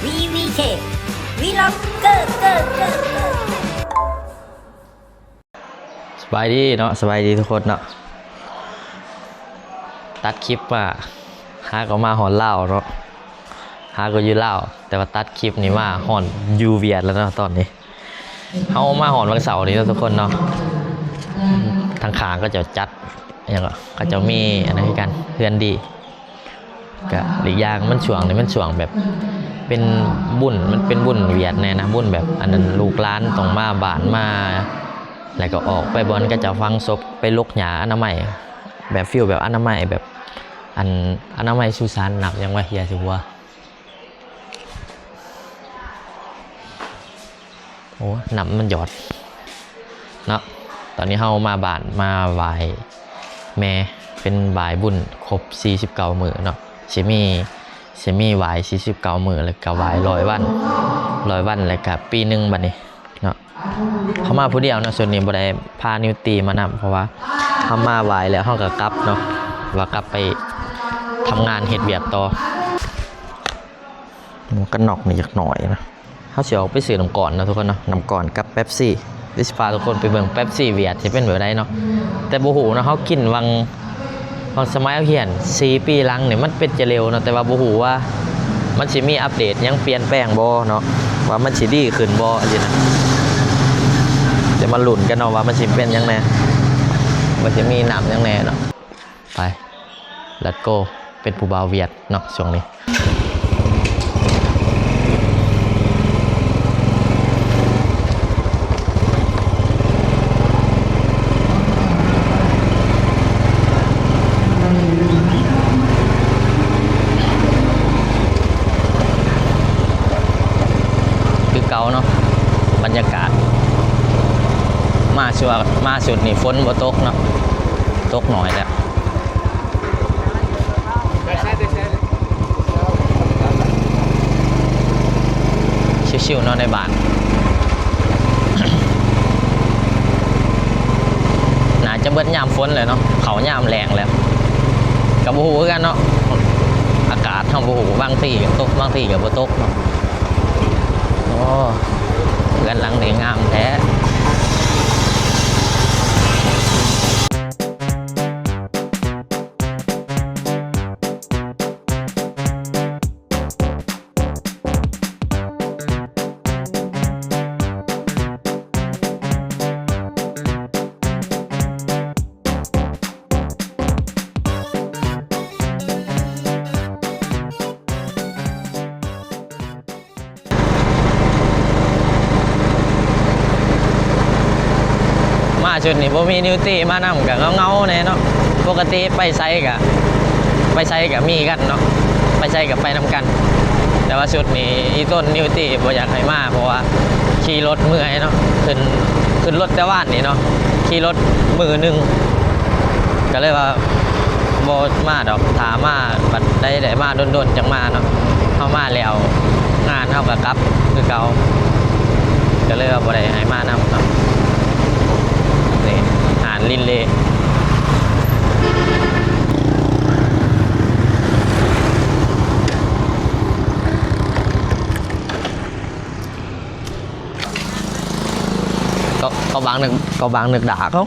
ວີວີເຄ ວີລັອກເກີ ເກີ ເກີ ເກີ. ສະບາຍດີເນາະ ສະບາຍດີທຸກຄົນເນາະ. ຕັດຄລິບມາ ຫາກໍມາຮອດລາວເນາະ ຫາກໍຢູ່ລາວ ແຕ່ວ່າຕັດຄລິບນີ້ມາຮອດຢູ່ຫວຽດແລ້ວເນາະຕອນນີ້. ເຮົາມາຮອດວັນເສົານີ້ເນາະທຸກຄົນເນາະ. ທາງຂ້າງເຂົາເຈົ້າຈັດ ຫຍັງກໍ ເຂົາເຈົ້າມີອັນນັ້ນຄືກັນ ເຮືອນດີ. ກະອີກຢ່າງມັນຊ່ວງນີ້ມັນຊ່ວງແບບເປັນບຸນ ມັນເປັນບຸນຫວຽດແດ່ນະ ບຸນແບບອັນນັ້ນ ລູກຫຼານຕ້ອງມາບ້ານມາ ແລ້ວກໍອອກໄປບ່ອນເຂົາເຈົ້າຝັງສົບ ໄປຫຼົກຫຍ້າອະນາໄມ ແບບຟີລແບບອະນາໄມ ແບບອັນອະນາໄມສຸສານ ນັບຫຍັງວະ ເຫື່ອຊິຫົວ. ໂອ້ ນ້ຳມັນຢອດເນາະ. ຕອນນີ້ເຮົາມາບ້ານ ມາໄຫວ້ແມ່ ເປັນບາຍບຸນຄົບສີ່ສິບເກົ້າມື້ເນາະ. ຊິມີ ຊິມີໄຫວ້ສີ່ສິບເກົ້າມື້ ແລ້ວກະໄຫວ້ຮ້ອຍວັນ ຮ້ອຍວັນ ແລ້ວກະປີໜຶ່ງບັດນີ້ເນາະ. ເຮົາມາຜູ້ດຽວເນາະ ຊຸດນີ້ບໍ່ໄດ້ພານິວຕີມານຳ ເພາະວ່າເຮົາມາໄຫວ້ແລ້ວເຮົາກະກັບເນາະ ວ່າກັບໄປທຳງານເຮັດວຽກຕໍ່. ໝວກກັນນັອກນີ້ຈັກໜ້ອຍນະ. ເຮົາຊິອອກໄປຊື້ນ້ຳກ້ອນເນາະທຸກຄົນເນາະ ນ້ຳກ້ອນກັບເປັບຊີ. ຊິພາທຸກຄົນໄປເບິ່ງເປັບຊີຫວຽດຊິເປັນແບບໃດເນາະ. ແຕ່ບໍ່ຮູ້ເນາະ ເຮົາກິນຫວ່າງ ຫວ່າງສະໄໝເຮົາຮຽນສີ່ປີຫຼັງນີ້ ມັນເປັນຈະເລວເນາະ ແຕ່ວ່າບໍ່ຮູ້ວ່າມັນຊິມີອັບເດດຫຍັງປ່ຽນແປງບໍ່ເນາະ ວ່າມັນຊິດີຂຶ້ນບໍ່ຈັ່ງຊີ້ນະ. ຈະມາລຸ້ນກັນເນາະວ່າມັນຊິເປັນຫຍັງແດ່ ວ່າຊິມີນ້ຳຫຍັງແດ່ເນາະ. ໄປ ເລັດໂກ ເປັນຜູ້ບ່າວຫວຽດເນາະຊ່ວງນີ້. ຄືເກົ່າເນາະ ບັນຍາກາດ ມາຊ່ວງ ມາຊຸດນີ້ຝົນບໍ່ຕົກເນາະ ຕົກໜ້ອຍແລ້ວ. ຊິວໆເນາະໃນບ້ານ ໜ້າຈະເບິດຍາມຝົນແລ້ວເນາະ ເຂົ້າຍາມແລ້ງແລ້ວ ກໍບໍ່ຮູ້ຄືກັນເນາະ ອາກາດເຮົາບໍ່ຮູ້ ບາງທີກໍຕົກ ບາງທີກໍບໍ່ຕົກເນາະ. ໂອ້ ເຮືອນຫຼັງນີ້ງາມແທ້. ມາຊຸດນີ້ບໍ່ມີນິວຕີມານຳ ກໍເຫງົາໆແດ່ເນາະ. ປົກກະຕິໄປໃສກະ ໄປໃສກະມີກັນເນາະ ໄປໃສກະໄປນຳກັນ. ແຕ່ວ່າຊຸດນີ້ອີ່ຕົນນິວຕີບໍ່ຢາກໃຫ້ມາ ເພາະວ່າຂີ່ລົດເມື່ອຍເນາະ ຂຶ້ນ ຂຶ້ນລົດແຕ່ວານນີ້ເນາະ ຂີ່ລົດມື້ໜຶ່ງ ກໍເລີຍວ່າ ບໍ່ມາດອກ ຖ້າມາບັດໃດໄດ້ມາດົນໆ ຈັ່ງມາເນາະ. ເຮົາມາແລ້ວ ງານເຮົາກໍກັບຄືເກົ່າ ກໍເລີຍວ່າບໍ່ໄດ້ໃຫ້ມານຳເນາະ. ນີ້ ຫານລິນເລ ເກາະ ເກາະບາງເໜືອກ ເກາະບາງເໜືອກດາເຂົາ.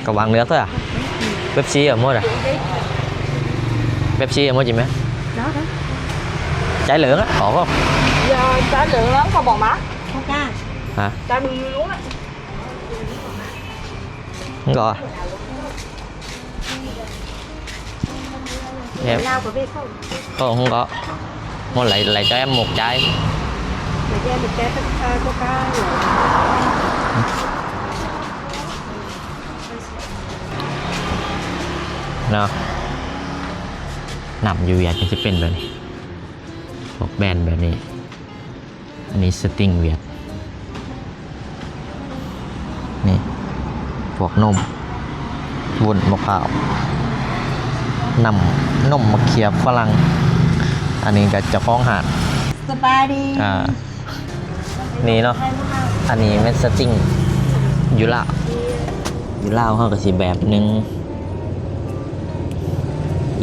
ກະວາງເໜືອກເທື່ອ ເປັບຊີເອົາໝົດອະ ເປັບຊີເອົາໝົດຈິແມ່. ໃຈເຫຼືອງອະ ອອກ ຢາໃຈເຫຼືອງແລ້ວກໍບອກມາ ຮະ ໃຈມືລຸງອະ ມັນກໍ ແບບ ເຮົາກໍເປັນຄົນ ກໍ ກໍ ບໍ່ໄຫຼ ໄຫຼຈອຍໝົກຈາຍ ໄຫຼຈອຍໝົກຈາຍ ກໍ ກໍ ກໍ ເນາະ. ນ້ຳຢູ່ຫວຽດກໍຊິເປັນແບບນີ້ ພວກແບຣນແບບນີ້. ອັນນີ້ສະຕິງຫວຽດ ນີ້ ພວກນົມ ວຸ້ນມະພ້າວ ນ້ຳນົມມະເຂືອຝຣັ່ງ. ອັນນີ້ກໍເຈົ້າຂອງຮ້ານ ສະບາຍດີ ອ່າ ນີ້ເນາະ ອັນນີ້ແມ່ນສະຕິງ ຢູ່ລາວ ຢູ່ລາວເຮົາກໍຊິແບບໜຶ່ງ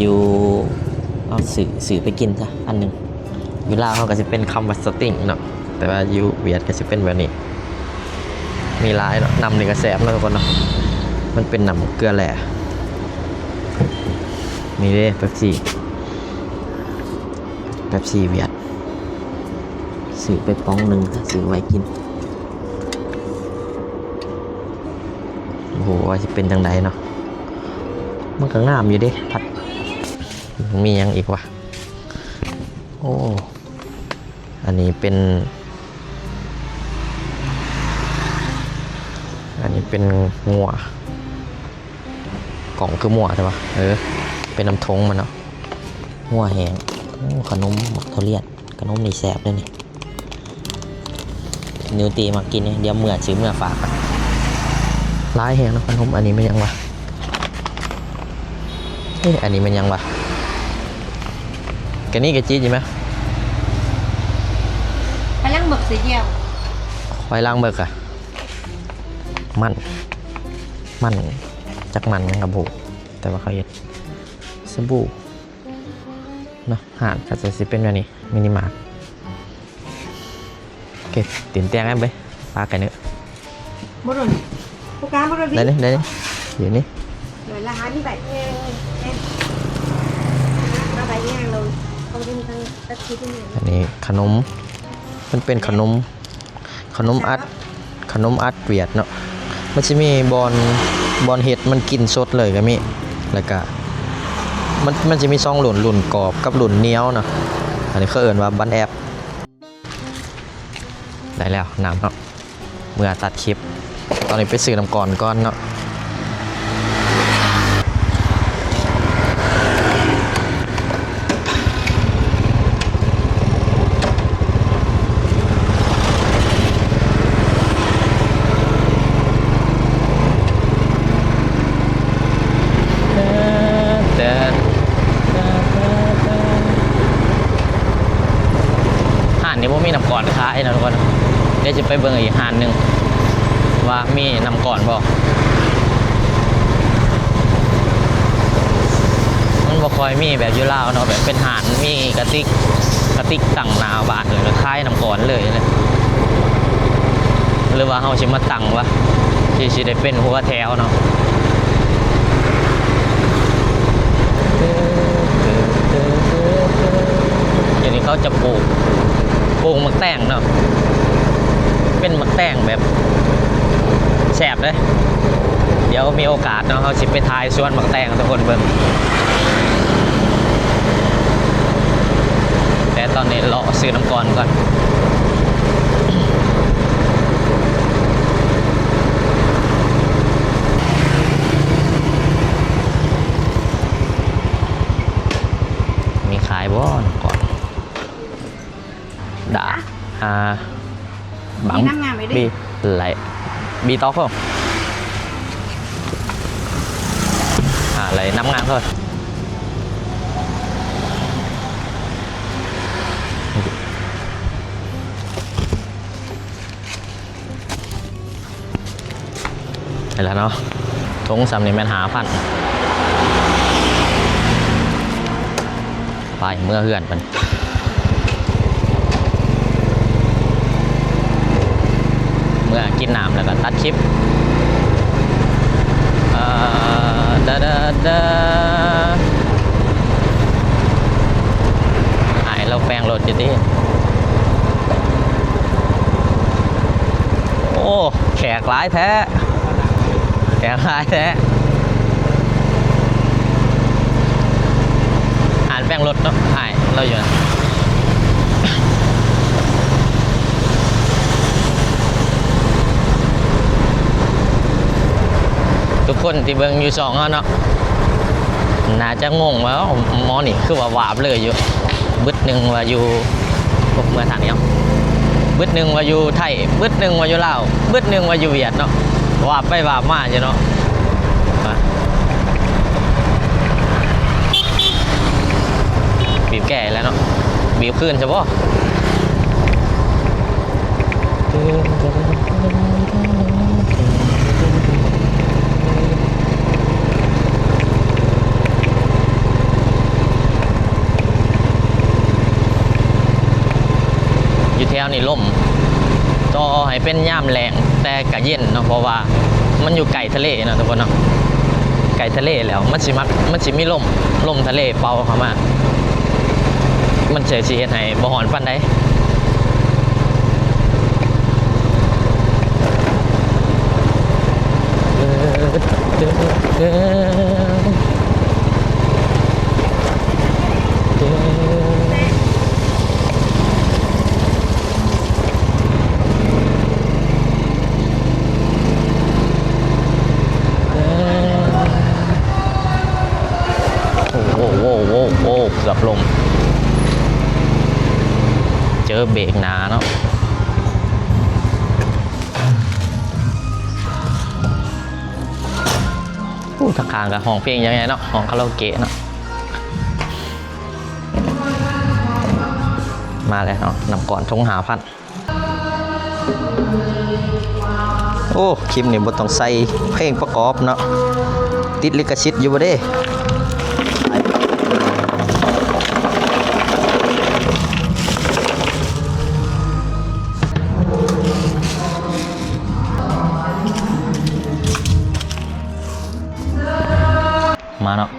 ຢູ່ ເຮົາຊື້ ຊື້ໄປກິນຊະອັນໜຶ່ງ. ຢູ່ລາວເຮົາກໍຊິເປັນຄຳວ່າສະຕິງເນາະ ແຕ່ວ່າຢູ່ຫວຽດກໍຊິເປັນແບບນີ້ ມີຫຼາຍເນາະ. ນ້ຳນີ້ກໍແຊບເນາະທຸກຄົນເນາະ ມັນເປັນນ້ຳເກືອແຮ່. ນີ້ເດ້ ເປັບຊີ ເປັບຊີຫວຽດ ຊື້ໄປປອງໜຶ່ງ ຊື້ໄວ້ກິນ. ໂອ້ໂຫ ວ່າຊິເປັນຈັ່ງໃດເນາະ ມັນກໍງາມຢູ່ເດ້. ຜັດ ມີຫຍັງອີກວະ? ໂອ້ ອັນນີ້ເປັນ ອັນນີ້ເປັນງົວ ກ່ອງຄືມົວແທ້ວະ. ເອີ ເປັນນຳຖົງມັນເນາະ ງົວແຫ້ງ. ໂອ້ ຂະໜົມໝາກຖົ່ວລຽນ ຂະໜົມນີ້ແຊບເດ້ນີ້. ນິວຕີມັກກິນນີ້ ດຽວເມືອ ຊື້ເມືອຝາກ. ຫຼາຍແຮງເນາະຂະໜົມ. ອັນນີ້ແມ່ນຫຍັງວະ? ເອີ ອັນນີ້ແມ່ນຫຍັງວະ? ກະນີ້ກະຈິດຢູ່ແມະ. ໄປລ້າງເໝິກຊິດຽວ. ໄປລ້າງເໝິກອະ. ມັນ ມັນ ຈັກມັນຫຍັງກະບໍ່ຮູ້ ແຕ່ວ່າເຂົາເຮັດສະບູ ເນາະ. ຮ້ານກໍຈະຊິເປັນແບບນີ້ ມິນິມາດ. ໂອເຄ ຕີນຕຽງແອມເວີຍ ປາໄກເນີ. ບໍ່ໂດນ ຜູ້ກາບໍ່ໂດນ. ໄດ້ນີ້ ໄດ້ນີ້ ຢູ່ນີ້. ໂດຍລະຫານນີ້ໃບແອມ ມາໃບແອມເລີຍ. ເຂົາເຮັດທັງຕັດຄິດນີ້. ອັນນີ້ຂະໜົມ ມັນເປັນຂະໜົມ ຂະໜົມອັດ ຂະໜົມອັດຫວຽດເນາະ. ມັນຊິມີບ່ອນ ບ່ອນເຮັດມັນກິນສົດເລີຍກໍມີ. ແລ້ວກະ ມັນ ມັນຊິມີສອງລຸ້ນ ລຸ້ນກອບກັບລຸ້ນໜຽວເນາະ. ອັນນີ້ເຂົາເອີ້ນວ່າບັນແອັບ. ໄດ້ແລ້ວນ້ຳເນາະ ເມືອຕັດຄລິບ. ຕອນນີ້ໄປຊື້ນ້ຳກ່ອນກ່ອນເນາະ. ຮ້ານນີ້ບໍ່ມີນ້ຳກ່ອນຂາຍເນາະທຸກຄົນ. ດຽວຊິໄປເບິ່ງອີກຮ້ານໜຶ່ງວ່າມີນ້ຳກ່ອນບໍ່. ມັນບໍ່ຄ່ອຍມີແບບຢູ່ລາວເນາະ ແບບເປັນຮ້ານມີກະຕິກ ກະຕິກຕັ້ງໜ້າບ້ານ ແລ້ວກໍຂາຍນ້ຳກ່ອນເລີຍ. ຫຼືວ່າເຮົາຊິມາຕັ້ງວະ ຊິ ຊິໄດ້ເປັນຫົວແຖວເນາະ. ດຽວນີ້ເຂົາຈະປູກ ປູກໝາກແຕງເນາະ ເປັນໝາກແຕງແບບແຊບເດ້. ດຽວມີໂອກາດເນາະ ເຮົາຊິໄປຖ່າຍສວນໝາກແຕງໃຫ້ທຸກຄົນເບິ່ງ. ແຕ່ຕອນນີ້ເລາະຊື້ນ້ຳກ່ອນກ່ອນ. ມີຂາຍບໍ່ນ້ຳກ່ອນ? ດາ ອ່າ ບັງ ມີນ້ຳງາມໄວ້ເດ້ ບີ ໄຫຼ ບີຕອກເພິ່ນ ອ່າ ໄຫຼນ້ຳງາມເພິ່ນ. ໄດ້ແລ້ວເນາະ ຖົງສ່ຳນີ້ແມ່ນຫ້າພັນ. ໄປເມືອເຮືອນເພິ່ນ ເມືອກິນນ້ຳແລ້ວກໍຕັດຄລິບ. ເອີ ດາ ດາ ດາ ອ້າຍລາວແປງລົດຢູ່ຕິ. ໂອ້ ແຂກຫຼາຍແທ້ ແຂກຫຼາຍແທ້. ຮ້ານແປງລົດເນາະ ອ້າຍລາວຢູ່ນະ. ທຸກຄົນທີ່ເບິ່ງຢູ່ຊ່ອງເຮົາເນາະ ໜ້າຈະງົງວ່າ ເອົ້າ ໝໍນີ້ຄືວ່າວາບເລີຍຢູ່. ບຶດໜຶ່ງວ່າຢູ່ ພວກເມືອງທາງນີ້ເນາະ ບຶດໜຶ່ງວ່າຢູ່ໄທ ບຶດໜຶ່ງວ່າຢູ່ລາວ ບຶດໜຶ່ງວ່າຢູ່ຫວຽດເນາະ ວາບໄປວາບມາຢູ່ເນາະ. ອາ ບີບແກະແລ້ວເນາະ ບີບຄືນຊະບໍ່? ນີ້ລົມ ຕໍ່ໃຫ້ເປັນຍາມແລ້ງ ແຕ່ກະເຢັນເນາະ ເພາະວ່າມັນຢູ່ໃກ້ທະເລເນາະທຸກຄົນເນາະ ໃກ້ທະເລແລ້ວ ມັນຊິມັກ ມັນຊິມີລົມ ລົມທະເລເປົ່າເຂົ້າມາ ມັນຈະຊິເຮັດໃຫ້ບໍ່ຮ້ອນປານໃດ. ໂອ້ ໂອ້ ໂອ້ ເກືອບລົ້ມ ເຈີເບກໜາເນາະ. ໂອ້ ທາງຂ້າງກໍຮ້ອງເພງຢ່າງໃຫຍ່ເນາະ ຮ້ອງຄາຣາໂອເກະເນາະ. ມາແລ້ວເນາະ ນ້ຳກ້ອນຖົງຫ້າພັນ. ໂອ້ ຄລິບນີ້ບໍ່ຕ້ອງໃສ່ເພງປະກອບເນາະ ຕິດລິຂະສິດຢູ່ບໍ່ເດ້. ມາເນາະ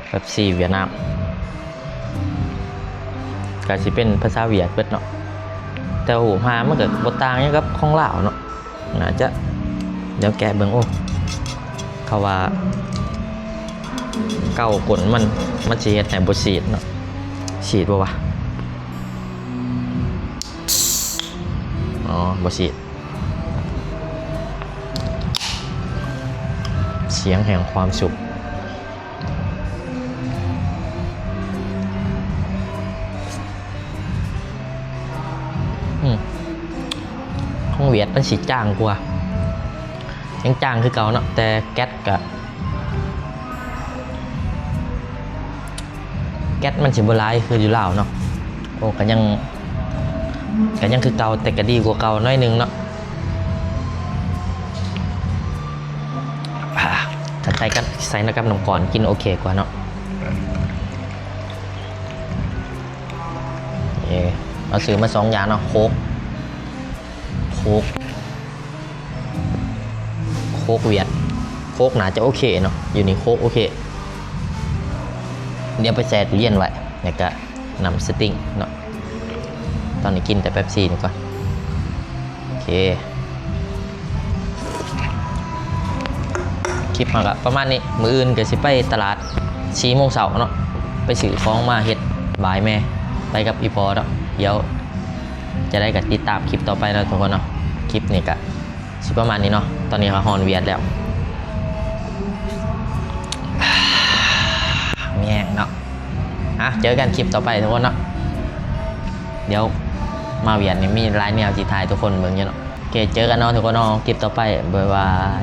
ເປັບຊີຫວຽດນາມ ກະຊິເປັນພາສາຫວຽດເບິດເນາະ ແຕ່ວ່າຮູບຮ່າງມັນກະບໍ່ຕ່າງຫຍັງກັບຂອງລາວເນາະ ໜ້າຈະ ດຽວແກະເບິ່ງ. ໂອ້ ເຂົາວ່າເກົາກົ້ນມັນ ມັນຊິເຮັດໃຫ້ບໍ່ສີດເນາະ ສີດບໍ່ວະ? ອໍ ບໍ່ສີດ. ສຽງແຫ່ງຄວາມສຸກ. ອືມ ຂອງຫວຽດມັນຊິຈາງກວ່າ ຍັງຈາງຄືເກົ່າເນາະ ແຕ່ແກັດກະ ແກັດມັນຊິບໍ່ຫຼາຍຄືຢູ່ລາວເນາະ. ໂອ້ ກະຍັງ ກະຍັງຄືເກົ່າ ແຕ່ກະດີກວ່າເກົ່າໜ້ອຍໜຶ່ງເນາະ. ອ່າ ຄັນໃສ່ກັບ ໃສ່ນຳກັບນ້ຳກ້ອນກິນໂອເຄກວ່າເນາະ. ເອີ ເຮົາຊື້ມາສອງຢ່າງເນາະ ໂຄກ ໂຄກ ໂຄກຫວຽດ ໂຄກໜ້າຈະໂອເຄເນາະ ຢູ່ນີ້ໂຄກໂອເຄ. ດຽວໄປແຊ່ຕູ້ເຢັນໄວ້ ແລ້ວກະນ້ຳສະຕິງເນາະ. ຕອນນີ້ກິນແຕ່ເປັບຊີນີ້ກ່ອນ. ໂອເຄ ຄລິບເຮົາກະປະມານນີ້ ມື້ອື່ນກະຊິໄປຕະຫຼາດສີ່ໂມງເຊົ້າເນາະ ໄປຊື້ຂອງມາເຮັດບາຍແມ່ ໄປກັບອີ່ພໍ່ເນາະ. ດຽວ ຈະໄດ້ກໍຕິດຕາມຄລິບຕໍ່ໄປເນາະທຸກຄົນເນາະ. ຄລິບນີ້ກະຊິປະມານນີ້ເນາະ ຕອນນີ້ເຮົາຮອດຫວຽດແລ້ວ ແມ່ນເນາະ. ອ່ະ ເຈີກັນຄລິບຕໍ່ໄປທຸກຄົນເນາະ. ດຽວມາຫວຽດນີ້ມີຫຼາຍແນວຊິຖ່າຍໃຫ້ທຸກຄົນເບິ່ງຢູ່ເນາະ. ໂອເຄ ເຈີກັນເນາະທຸກຄົນເນາະ ຄລິບຕໍ່ໄປ ບາຍບາຍ.